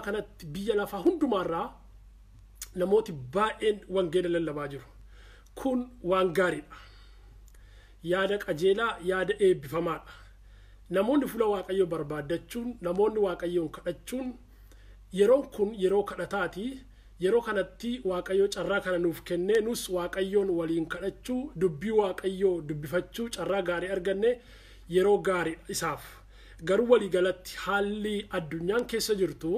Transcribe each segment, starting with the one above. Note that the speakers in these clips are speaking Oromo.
kanatti biyya lafaa hundumaarraa namooti baay'een wangeela lallabaa jiru. Kun waan gaariidha. Yaada qajeelaa, yaada eebbifamaadha. Namoonni fuula Waaqayyoo barbaaddachuun, namoonni Waaqayyoon kadhachuun, yeroon kun yeroo kadhataati. Yeroo kanatti Waaqayyoo carraa kana nuuf kennee nus Waaqayyoon waliin kadhachuu, dubbii Waaqayyoo dubbifachuu carraa gaarii arganne, yeroo gaarii isaaf. Garuu waliigalatti haalli addunyaan keessa jirtu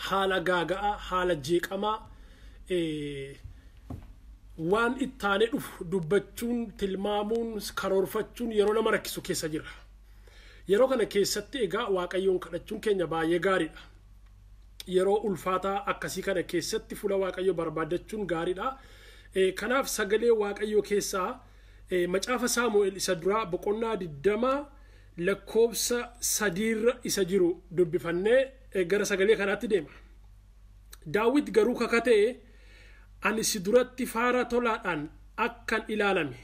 haala gaaga'aa, haala jeeqamaa, waan ittaanee dhufu dubbachuun, tilmaamuun, karoorfachuun yeroo nama rakkisu keessa jira. Yeroo kana keessatti egaa Waaqayyoon kadhachuun keenya baay'ee gaariidha. Yeroo ulfaataa akkasii kana keessatti fuula Waaqayyoo barbaaddachuun gaariidha. Kanaaf sagalee Waaqayyoo keessaa macaafa Saamu'eel isa duraa boqonnaa 20 lakkoofsa 3 isa jiru dubbifannee gara sagalee kanaatti deema. Daawit garuu kakatee, ani si duratti faara tolaadhaan akkan ilaalame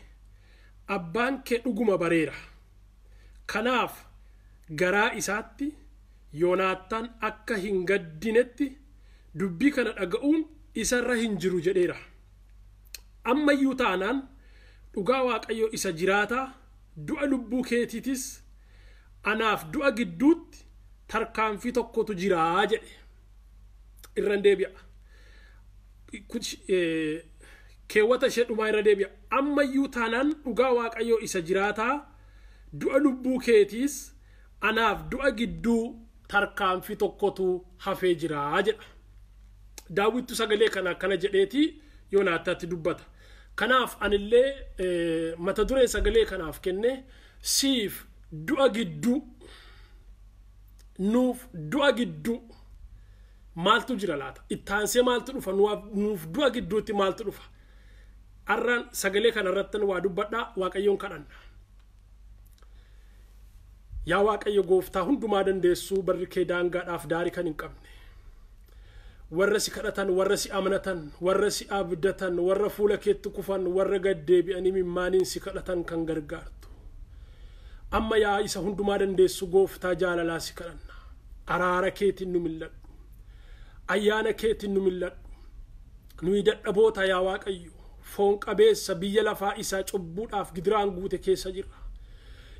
abbaan kee dhuguma bareera. Kanaaf garaa isaatti Yoonaattaan akka hin gaddinetti dubbii kana dhaga'uun isarra hin jiru jedheera. Ammayyuu taanaan dhugaa Waaqayyoo isa jiraataa du'a lubbuu keetiitis anaaf du'a gidduutti tarkaanfii tokkotu jiraa jedhe. Irra deebi'a. Keewwata ishee dhumaa irra deebi'a. Ammayyuu taanaan dhugaa Waaqayyoo isa jiraataa du'a lubbuu keetiis anaaf du'a gidduu tarkaanfii tokkotu hafee jiraa jedha. Daawwittu sagalee kana akkana jedheeti Yoonaataatti dubbata. Kanaaf anillee mata dureen sagalee kanaaf kenne siif du'a gidduu, nuuf du'a gidduu maaltu jira laata? Ittaansee maaltu dhufa? Nuuf du'a gidduutti maaltu dhufa? Arraan sagalee kana irratti waa dubbadhaa, Waaqayyoon kadhanna. Yaa Waaqayyo gooftaa hundumaa dandeessuu, barri kee daangaadhaaf daarii kan hin qabne, warra si kadhatan, warra si amanatan, warra si abdatan, warra fuula keetti kufan, warra gaddeebi'anii mimmaaniin si kadhatan kan gargaartu, amma yaa isa hundumaa dandeessu gooftaa jaalalaa si kadhanna. Araara keetiin nu mil'adhu, ayyaana keetiin nu mil'adhu. Nuyi dadhaboota yaa Waaqayyo, foon qabeessa biyya lafaa isaa cubbuudhaaf gidiraan guute keessa jirra.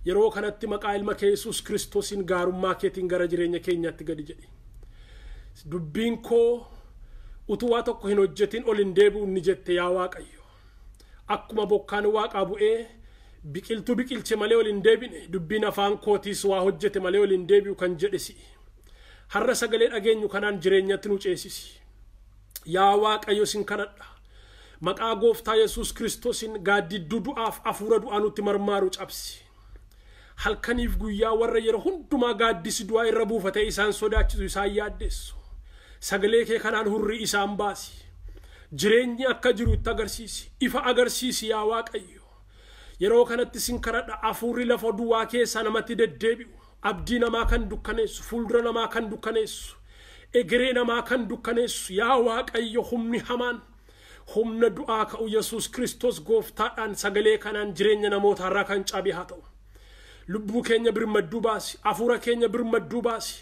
Yeroo kanatti maqaa ilma kee Yesuus Kiristoosiin gaarummaa keetiin gara jireenya keenyaatti gadi jedhi. Dubbiin koo utuu waa tokko hin hojjetin ol hin deebi'u ni jette yaa Waaqayyo. Akkuma bokkaan waaqaa bu'ee biqiltuu biqilche malee ol hin deebine, dubbiin afaan kootiis waa hojjete malee ol hin deebi'u kan jedhe si'i. Har'a sagalee dhageenyu kanaan jireenyatti nu ceesisi. Yaa Waaqayyo sin kadhadha. Maqaa gooftaa Yesuus Kiristoosiin gaaddidduu du'aaf hafuura du'aa nutti marmaaru cabsi. Halkaniif guyyaa warra yeroo hundumaa gaaddisi du'aa irra buufatee isaan sodaachisu, isaan yaaddeessu, sagalee kee kanaan hurrii isaan baasi. Jireenyi akka jiru itti agarsiisi, ifa agarsiisi yaa Waaqayyo. Yeroo kanatti sin kadhadha, hafuurri lafa duwwaa keessaa namatti deddeebi'u, abdii namaa kan dukkaneessu, fuuldura namaa kan dukkaneessu, egeree namaa kan dukkaneessu, yaa Waaqayyo humni hamaan humna du'aa ka'u Yesuus Kiristoos gooftaadhaan sagalee kanaan jireenya namootaarraa kan cabe haa ta'u. Lubbuu keenya birmadduu baasi, hafuura keenya birmadduu baasi,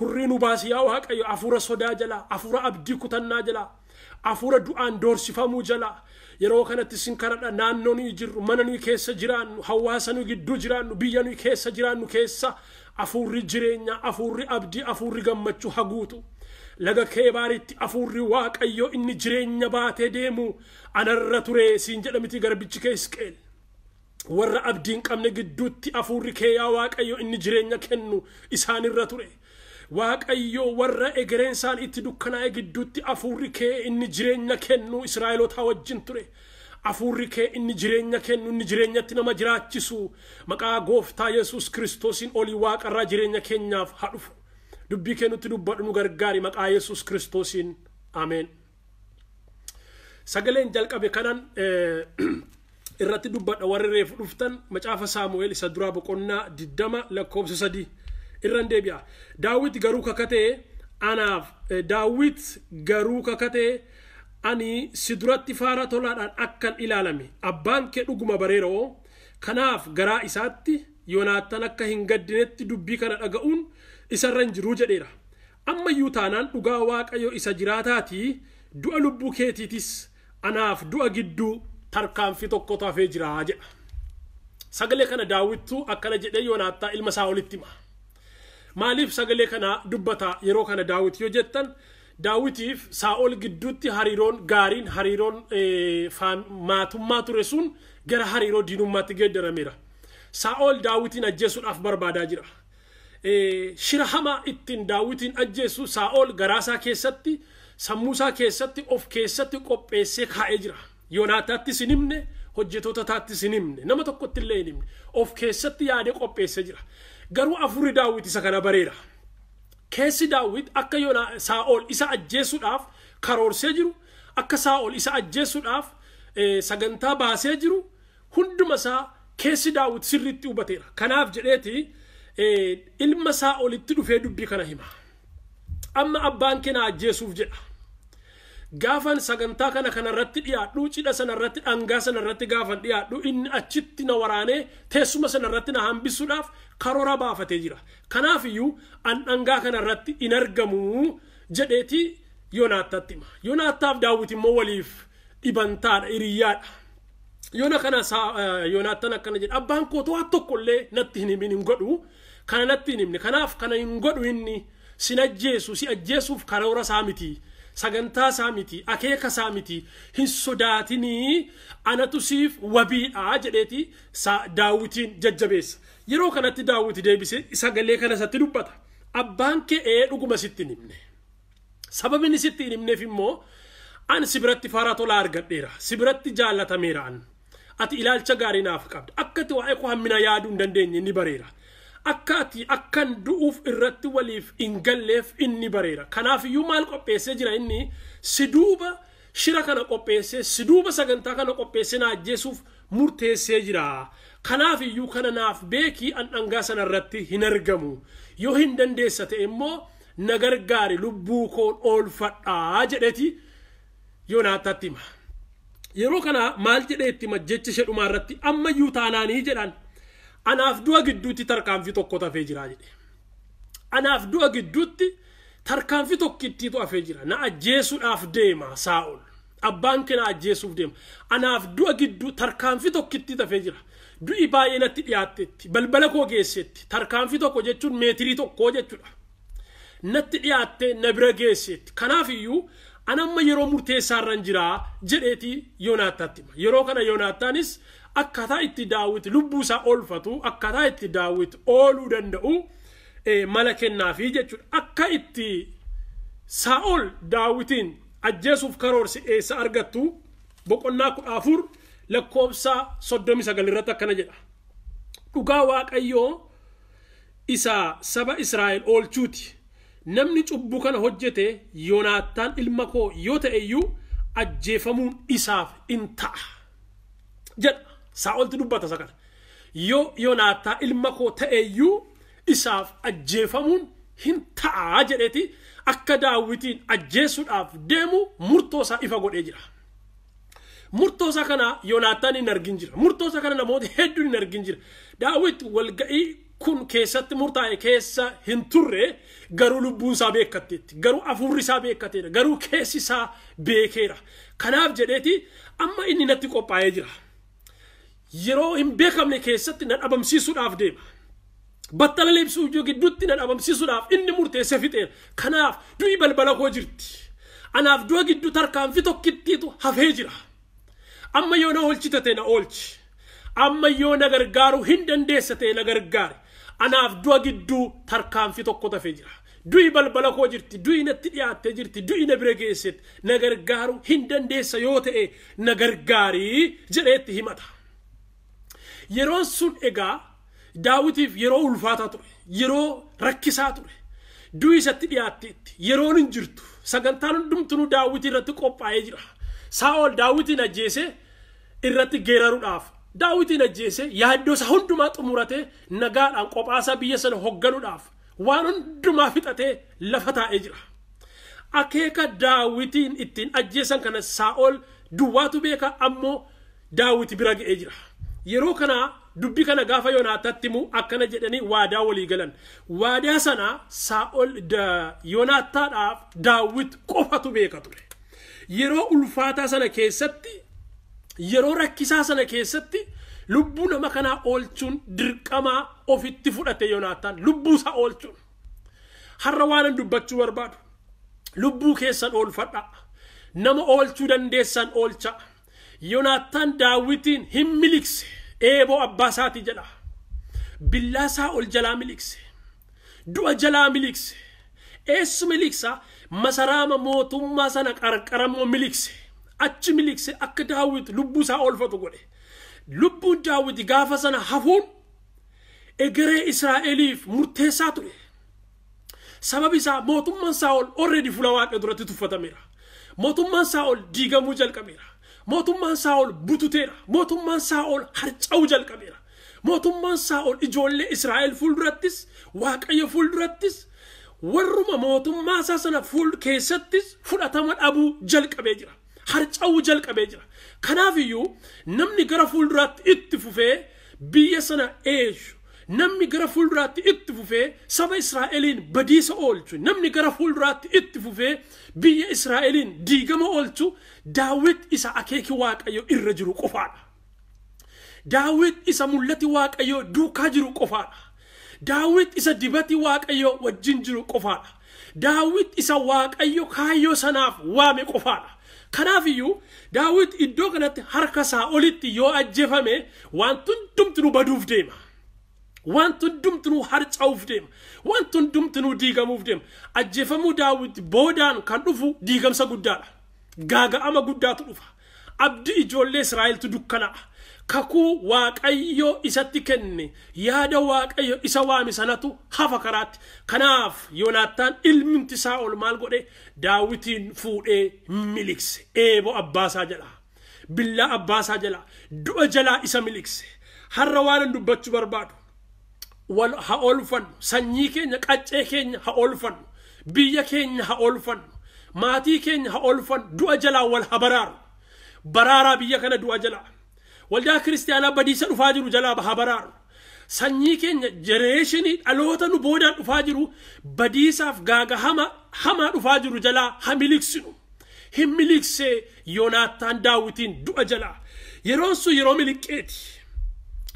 hurrii nu baasi yaa Waaqayyo, hafuura sodaa jalaa, hafuura abdii kutannaa jalaa, hafuura du'aan doorsifamuu jalaa. Yeroo kanatti sin kadhadha, naannoo nuyi jirru, mana nuyi keessa jiraannu, hawaasa nuyi gidduu jiraannu, biyya nuyi keessa jiraannu keessa hafuurri jireenyaa, hafuurri abdii, hafuurri gammachuu haguutu. Laga Keebaaritti hafuurri Waaqayyoo inni jireenya baatee deemu anarra ture siin jedha miti garbichi kee Hisqeel. Warra abdii hin qabne gidduutti hafuurri kee yaa Waaqayyo inni jireenya kennu isaanirra ture. Waaqayyo warra egereen isaan itti dukkanaa'e gidduutti hafuurri kee inni jireenya kennu Israa'eloota wajjin ture. Hafuurri kee inni jireenya kennu, inni jireenyatti nama jiraachisu maqaa gooftaa Yesuus Kiristoosiin olii waaqarraa jireenya keenyaaf haa dhufu. Dubbii kee nutti dubbadhu, nu gargaari maqaa Yesuus Kiristoosiin. Ameen. Sagaleen jalqabe kanan irratti dubbadha warri reefu dhuftan macaafa Saamu'eel isa duraa boqonnaa 20 lakkoofsa 3 irran deebi'a. Daawit garuu kakatee anaaf, Daawit garuu kakatee ani si duratti faara tolaadhaan akkan ilaalame abbaan kee dhuguma bareeroo, kanaaf garaa isaatti Yoonaattaan akka hin gaddinetti dubbii kana dhaga'uun isarra hin jiruu jedheera. Ammayyuu taanaan dhugaa Waaqayyo isa jiraataatii du'a lubbuu keetiitis anaaf du'a gidduu tarkaanfii tokkotu hafee jira jedha. Sagalee kana Daawittu akkana jedhee Yoonaattaa ilma Saa'olitti hima. Maaliif sagalee kana dubbata yeroo kana Daawit yoo jettan, Daawitiif Saa'ol gidduutti hariiroon gaariin, hariiroon maatummaa ture sun gara hariiroo diinummaatti geeddarameera. Saa'ol Daawitiin ajjeesuudhaaf barbaadaa jira. Shira hamaa ittiin Daawitiin ajjeesu Saa'ol garaasaa keessatti, sammuusaa keessatti, of keessatti qopheessee kaa'ee jira. Yoonaataattis hin himne, hojjettoota isaattis hin himne, nama tokkotti illee hin himne. Of keessatti yaadee qopheessee jira. Garuu afurri Daawit isa kana bareera. Keessi Daawit akka Saa'ol isa ajjeesuudhaaf karoorsee jiru, akka Saa'ol isa ajjeesuudhaaf sagantaa baasee jiru, hunduma isaa keessi Daawit sirriitti hubateera. Kanaaf jedheeti ilma Saa'olitti dhufee dubbii kana hima. Amma abbaan kee na ajjeesuuf jedha. Gaafan sagantaa kana kanarratti dhiyaadhu, cidha sanarratti, dhangaa sanarratti gaafan dhiyaadhu, inni achitti na waraanee teessuma sanarratti na hambisuudhaaf karoora baafatee jira. Kanaaf iyyuu an dhangaa kanarratti hin argamu jedheeti Yoonaataatti hima. Yoonaattaaf Daawit immoo waliif dhibantaadha, hiriyyaadha. Yoona kana Yoonaattan akkana jedha, abbaan koo waan tokkollee natti hin himin, hin godhu, kana natti hin himne, kanaaf kana hin godhu, inni sin ajjeesu, si ajjeesuuf karoora isaa miti, sagantaa isaa miti, akeeka isaa miti, hin sodaatinii, anatu siif wabiidha jedheeti Daawitiin jajjabeessa. Yeroo kanatti Daawit deebisee sagalee kana isatti dubbata. Abbaan kee dhuguma sitti hin himne. Sababni sitti hin himneef immoo an si biratti faara tolaa argadheera, si biratti jaallatameera an. Ati ilaalcha gaarii naaf qabda. Akka ati waa'ee koo hammina yaaduu hin dandeenye inni bareera. Akka ati akkan du'uuf irratti waliif hin galleef inni bareera. Kanaaf iyyuu maal qopheessee jira inni? Si duuba shira kana qopheessee, si duuba sagantaa kana qopheessee na ajjeesuuf murteessee jira. Kanaaf iyyuu kana naaf beekii, an dhangaa sanarratti hin argamu. Yoo hin dandeessa ta'e immoo na gargaari, lubbuu koon oolfadhaa jedheeti Yoonaataatti hima. Yeroo kana maal jedhee itti hima jecha ishee dhumaa irratti? Ammayyuu taanaanii jedhaan, anaaf du'a gidduutti tarkaanfii tokko hafee jira jedhe. Anaaf du'a gidduutti tarkaanfii tokkittiitu hafee jira. Na ajjeesuudhaaf deema Saa'ol. Abbaan kee na ajjeesuuf deema. Anaaf du'a gidduu tarkaanfii tokkittiitu hafee jira. Du'i baay'ee natti dhiyaatteetti. Balbala koo geesseetti. Tarkaanfii tokko jechuun meetirii tokko jechuudha. Natti dhiyaattee na bira geesseetti. Kanaaf iyyuu an amma yeroo murteessaarran jira jedheeti Yoonaataatti hima. Yeroo kana Yoonaattaanis akkaataa itti Daawit lubbuu isaa oolfatu, akkaataa itti Daawit ooluu danda'u mala kennaafii jechuudha. Akka itti Saa'ol Daawitiin ajjeesuuf karoorse eessa argattu? Boqonnaa 14 lakkoofsa 39 irratti akkana jedha. Dhugaa Waaqayyoo isa saba Israa'el oolchuuti. Namni cubbuu kana hojjete Yoonaattaan ilma koo yoo ta'e iyyuu ajjeefamuun isaaf in ta'a jedha. Saa'oltu dubbata isa kana. Yoo Yoonaattaan ilma koo ta'e iyyuu isaaf ajjeefamuun hin ta'a jedheeti akka Daawitiin ajjeesuudhaaf deemu murtoo isaa ifa godhee jira. Murtoo isaa kana Yoonaattaan hin argin jira. Murtoo isaa kana namoota hedduun hin argin jira. Daawit walga'ii kun keessatti murtaa'e keessa hin turre, garuu lubbuun isaa beekatteetti, garuu hafuurri isaa beekateera, garuu keessi isaa beekeera. Kanaaf jedheeti amma inni natti qophaa'ee jira. Yeroo hin beekamne keessatti na dhabamsiisuudhaaf deema. Battala liibsuu gidduutti na dhabamsiisuudhaaf inni murteessee fixeera. Kanaaf du'i balbala koo jirti. Anaaf du'a gidduu tarkaanfii tokkittiitu hafee jira. Amma yoo na oolchite ta'e na oolchi. Amma yoo na gargaaruu hin dandeessa ta'e na gargaari. Anaaf du'a gidduu tarkaanfii tokko hafee jira. Du'i balbala koo jirti, du'i natti dhiyaattee jirti, du'i na bira geessetti, na gargaaruu hin dandeessa yoo ta'e na gargaarii jedheetti himata. Yeroon sun egaa Daawitiif yeroo ulfaataa ture, yeroo rakkisaa ture. Du'i isatti dhiyaatteetti, yeroon hin jirtu. Sagantaan hundumtuu Daawitii irratti qophaa'ee jira. Saa'ol Daawitiin ajjeesee irratti geeraruudhaaf, Daawitiin ajjeesee yaaddoo isaa hundumaa xumuratee nagaadhaan qophaasaa biyya sana hoogganuudhaaf waan hundumaa fixatee lafa taa'ee jira. Akeeka Daawitiin ittiin ajjeesan kana Saa'ol duwwaatu beeka, ammoo Daawit bira ga'ee jira. Yeroo kana Dubbii kana gaafa Yoonaataatti himu akkana jedhanii waadaa walii galan. Waadaa sana Saa'ol Yoonaataadhaaf Daawit qofatu beeka ture. Yeroo ulfaataa sana keessatti, yeroo rakkisaa sana keessatti lubbuu nama kanaa oolchuun dirqamaa ofitti fudhate Yoonaataan, lubbuu isaa oolchuun. Har'a waan dubbachuu barbaadu, lubbuu keessan oolfadhaa. Nama oolchuu dandeessan oolcha. Yoonaataan Daawitiin hin milikse. Eeboo abbaa isaatii jalaa, billaa Saa'ol jalaa milikse, du'a jalaa milikse. Eessu miliksa? Masaraama mootummaa sana qarqarammoo milikse. Achi milikse akka Daawit lubbuu isaa oolfatu godhe. Lubbuun Daawit gaafa sana hafuun egeree Israa'eliif murteessaa ture. Sababi isaa mootummaan Saa'ol already fuula Waaqa duratti tuffatameera. Mootummaan Saa'ol diigamuu jalqabeera. Mootummaan Saa'ol bututeera. Mootummaan Saa'ol harca'uu jalqabeera. Mootummaan Saa'ol ijoollee Israa'el fuuldurattis, Waaqayyo fuuldurattis, warruma mootummaa isaa sana fuul keessattis fudhatama dhabuu jalqabee jira. Harca'uu jalqabee jira. Kanaafiyyuu namni gara fuulduraatti itti fufee biyya sana eeshu, namni gara fuulduraatti itti fufee saba Israa'eliin badiisa oolchu, namni gara fuulduraatti itti fufee biyya Israa'eliin diigama oolchu Daawit isa akeeki Waaqayyo irra jiru qofaadha. Daawit isa mul'ati Waaqayyo duukaa jiru qofaadha. Daawit isa dibati Waaqayyo wajjin jiru qofaadha. Daawit isa Waaqayyo kaayyoo sanaaf waame qofaadha. Kanaafiyyuu Daawit iddoo kanatti harka Saa'olitti yoo ajjeefame wanti hundumtinuu baduuf deema. Wanti hundumtinuu harca'uuf deema. Wanti hundumtinuu diigamuuf deema. Ajjeefamuu Daawit boodaan kan dhufu diigamsa guddaadha. Gaaga'ama guddaatu dhufa. Abdii ijoollee Israa'eltu dukkanaa'a. Kakuu Waaqayyo isatti kenne, yaada Waaqayyo isa waame sanatu hafa karaatti. Kanaaf Yoonaataan ilmimti Saa'ol maal godhe? Daawitiin fuudhee milikse. Eeboo abbaasaa jalaa, billaa abbaasaa jalaa, du'a jalaa isa milikse. Har'a waan dubbachuu barbaadu, wal haa oolfannu, sanyii keenya, qaccee keenya haa oolfannu, biyya keenya haa oolfannu, maatii keenya haa oolfannu, du'a jalaa wal haa baraaru. Baraaraa biyya kana du'a jalaa. Waldaa kiristaanaa badiisa dhufaa jiru jalaa haa baraaru. Sanyii keenya jenereeshinii dhaloota nu boodaan dhufaa jiru badiisaaf gaaga hamaa dhufaa jiru jalaa haa miliksinu. Hin miliksee Yoonaataan Daawitiin du'a jalaa. Yeroon sun yeroo miliqqeeti.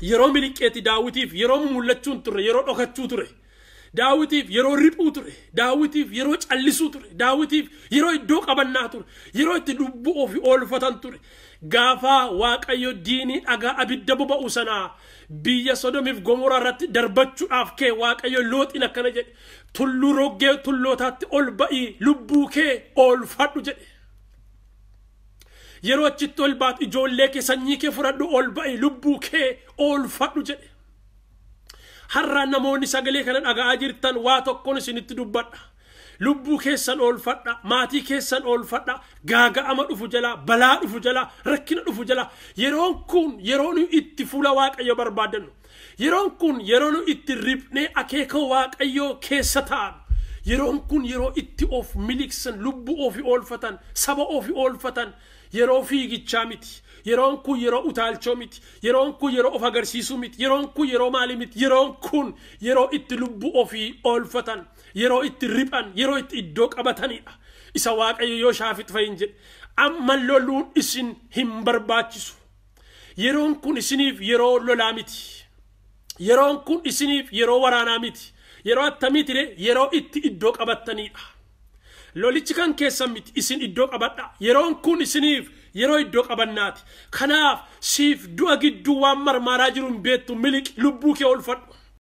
Yeroo miliqqeeti Daawitiif yeroo mul'achuun ture, yeroo dhokachuu ture. Daawitiif yeroo riphuu ture. Daawitiif yeroo callisuu ture. Daawitiif yeroo iddoo qabannaa ture. Yeroo itti lubbuu ofii oolfatan ture. Gaafa Waaqayyo diinii dhagaa abidda boba'u sanaa biyya Sodomiif Gomoraa irratti darbachuudhaaf kee Waaqayyo Looxiin akkana jedhe. Tulluu roggee tullootaatti ol ba'ii lubbuu kee oolfadhu jedhe. Yeroo achitti ol baatu ijoollee kee sanyii kee fudhadhu ol ba'ii lubbuu kee oolfadhu jedhe. Har'a namoonni sagalee kana dhaga'aa jirtan waa tokkoon isinitti dubbadha. Lubbuu keessan oolfadha, maatii keessan oolfadha, gaaga'ama dhufu jalaa, balaa dhufu jalaa, rakkina dhufu jalaa. Yeroon kun yeroo nu itti fuula Waaqayyo barbaadannu. Yeroon kun yeroo nu itti riphnee akeeka Waaqayyoo keessa taa'an. Yeroon kun yeroo itti of miliksan, lubbuu ofii oolfatan, saba ofii oolfatan. Yeroo fiigichaa miti. Yeroon kun yeroo utaalchoo miti. Yeroon kun yeroo of agarsiisuu miti. Yeroon kun yeroo maalii miti. Yeroon kun yeroo itti lubbuu ofii oolfatan, yeroo itti riphan, yeroo itti iddoo qabatanidha. Isa Waaqayyo yoo shaafit fayin jedhe, amma loluun isin hin barbaachisu. Yeroon kun isiniif yeroo lolaa miti. Yeroon kun isiniif yeroo waraanaa miti. Yeroo attamiiti ree? Yeroo itti iddoo qabattanidha. Lolichi kan keessan miti, isin iddoo qabadha. Yeroon kun isiniif yeroo iddoo qabannaati. Kanaaf siif du'a gidduu waan marmaaraa jiru hin beektu, miliqi, lubbuu kee oolfadhu.